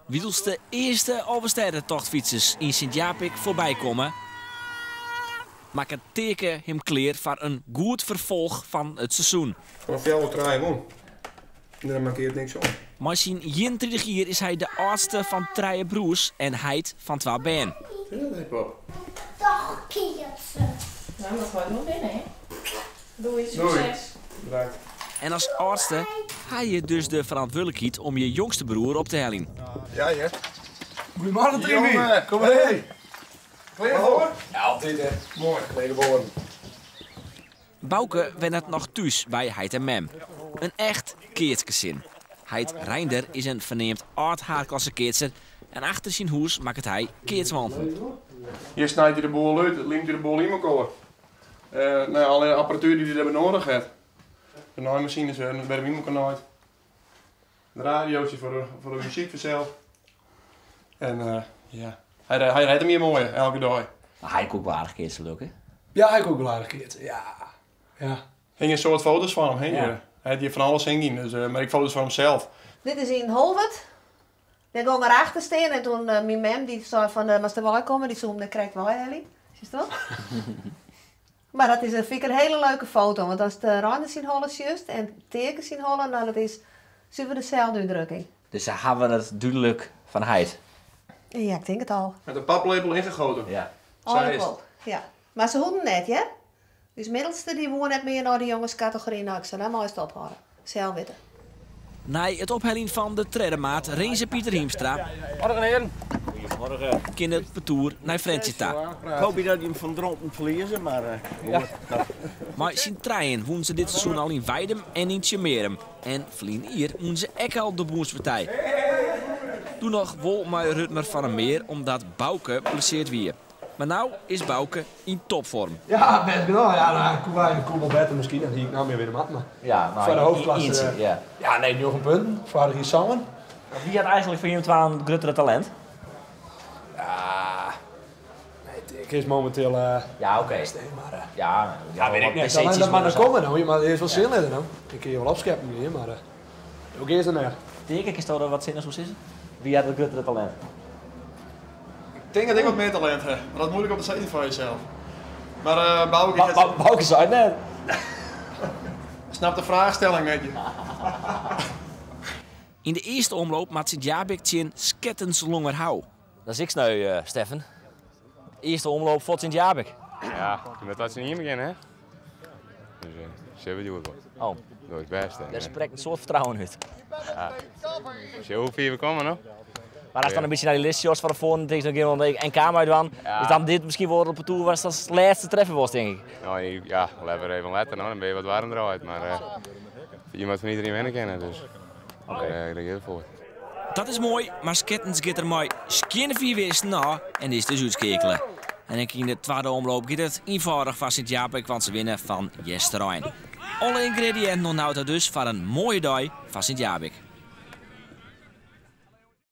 Wylst de earste Alvestêdetochtfytsers yn Sint Japik foarby komme, makket Teake him klear foar in goed ferfolch fan it seizoen. Fan fjouwer trije wûn. Dêr mankeart niks oan. Mei syn 31 jier is hy de âldste fan trije broers en heit fan twa bern. Toch keatse. Nou, dat goait wol binnen, hè? Doei, sukses. Bedankt. En as âldste ha je dus de ferantwurdlikheid om je jongste broer op te heljen. Ja, hear. Goedemorgen, Trimi. Jongen, Kom maar heen. Klear foar? Ja, altyd hè. Moai, klear geboren. Bauke wennet noch thús by heit en mem. In echt keatsgesin. Heit Reinder is in ferneamd âld-haadklassekeatser en achter syn hûs makket hy keatswanten. Hjir snijt hy de boel út, limt hy de boel yn elkoar. Nou ja, alle apparatuer dy't hy dêrby nedich hat. De naaimachines wêr't er yn elkoar naait. De radiootje foar de muzyk fansels. En ja, hy rêdt him hjir moai elke dei. Mar hy koe ek wol aardich keatse, leau ik, hè? Ja, hy koe ek wol aardich keatse, ja. Ja. Hingje in soad foto's fan him, hè? Ja. Hy hat hjir fan alles hingjen, dus, mar ek foto's fan himsels. Dit is yn Holwert. Dêr gong er achter stean en toen myn mem dy sei fan moatst der wei komme, dy soe him der krekt wei helje. Sjochst wol? Mar dat is in, fyn ik in hiele leuke foto, want ast Reinder syn holle sjochst en Teake syn holle, nou dat is suver deselde útdrukking. Dus se hawwe it dúdlik fan heit. Ja, ik tink it al. Met een paplepel ingegoten. Ja. Sa is it. Wol, ja. Mar se hoeden net, hear. Us middelste dy woe net mear nei de jongeskategory, nou ik sei, dan meist ophâlde. Sels witte. Nei it opheljen fan de tredde maat Rinze Pieter Hiemstra. Goeiemorgen hearen. Goeiemorgen. Kin it partoer nei Frjentsjer ta. Ik hoopje dat jim fan Dronten ferlieze, mar goed. Mei syn trijen wûnen se dit seizoen al yn Weidum en yn Tsjummearum. En ferline jier wûnen se ek al de bûnspartij. Doe noch wol mei Rutmer van der Meer omdat Bauke blesseard wie. Mar no is Bauke yn topfoarm. Ja, bêst genôch. Ja, no, koe wy, koe wol better miskien. Dan hie ik noch mear winne moatten, mar Ja, nou, foar de hoofdklasse. ientsje, ja. Ja, nee, njoggen punten. Foarich jier sân. Wie hat eigentlik fan jim twaen it gruttere talint? Ja, nee, Teake is mominteel Ja, oké. bêst, hè, mar Ja, nou, ja, wit ik net. PC'tjes Dat moat noch worden komme no. Je moatte earst wol sjen litte no. Dan kinne je wol opskeppen gean, mar hoe gean se net? Teake, kinsto der wat sinnichs oer sizze? Wie hat it gruttere talint? Ik tink dat ik wat mear talint ha, mar dat is moeilik om te sizzen foar jesels. Mar Bauke Ba- Ba- Bauke sei it net. Snap de fraachstelling net. Yn de earste omloop moat Sint Jabik tsjin Skettens Longerhou. Dat is ek sneu, Steffen. Earste omloop foar Sint Jabik. Ja, je moat wat tsjin ien begjinne, hè? Dus sille we hjoed wol. Oh. Dat is bêst, hè. Dêr sprekt in soad fertrouwen út. Ja. Sille hoe fier we komme, no? Mar ast dan in bytsje nei dy list sjochst fan tefoaren, tinkst dan gean we NK meidwaan. Ja. Is dan dit miskien wol it partoer watst as lêste treffe wolst, tink ik? No, ja, leaver even letter, no, dan binne je wat waarm draaid. Mar je moat fan iedereen winne kinne, dus dêr gean we foar. Dat is moai, mar Skettens giet der mei skjinne fiif earsten ôf en is dus útskeakele. En ek yn de twadde omloop giet it ienfâldich foar Sint Jabik, want se winne fan Easterein. Alle yngrediïnten oant no ta dus foar in moaie dei foar Sint Jabik.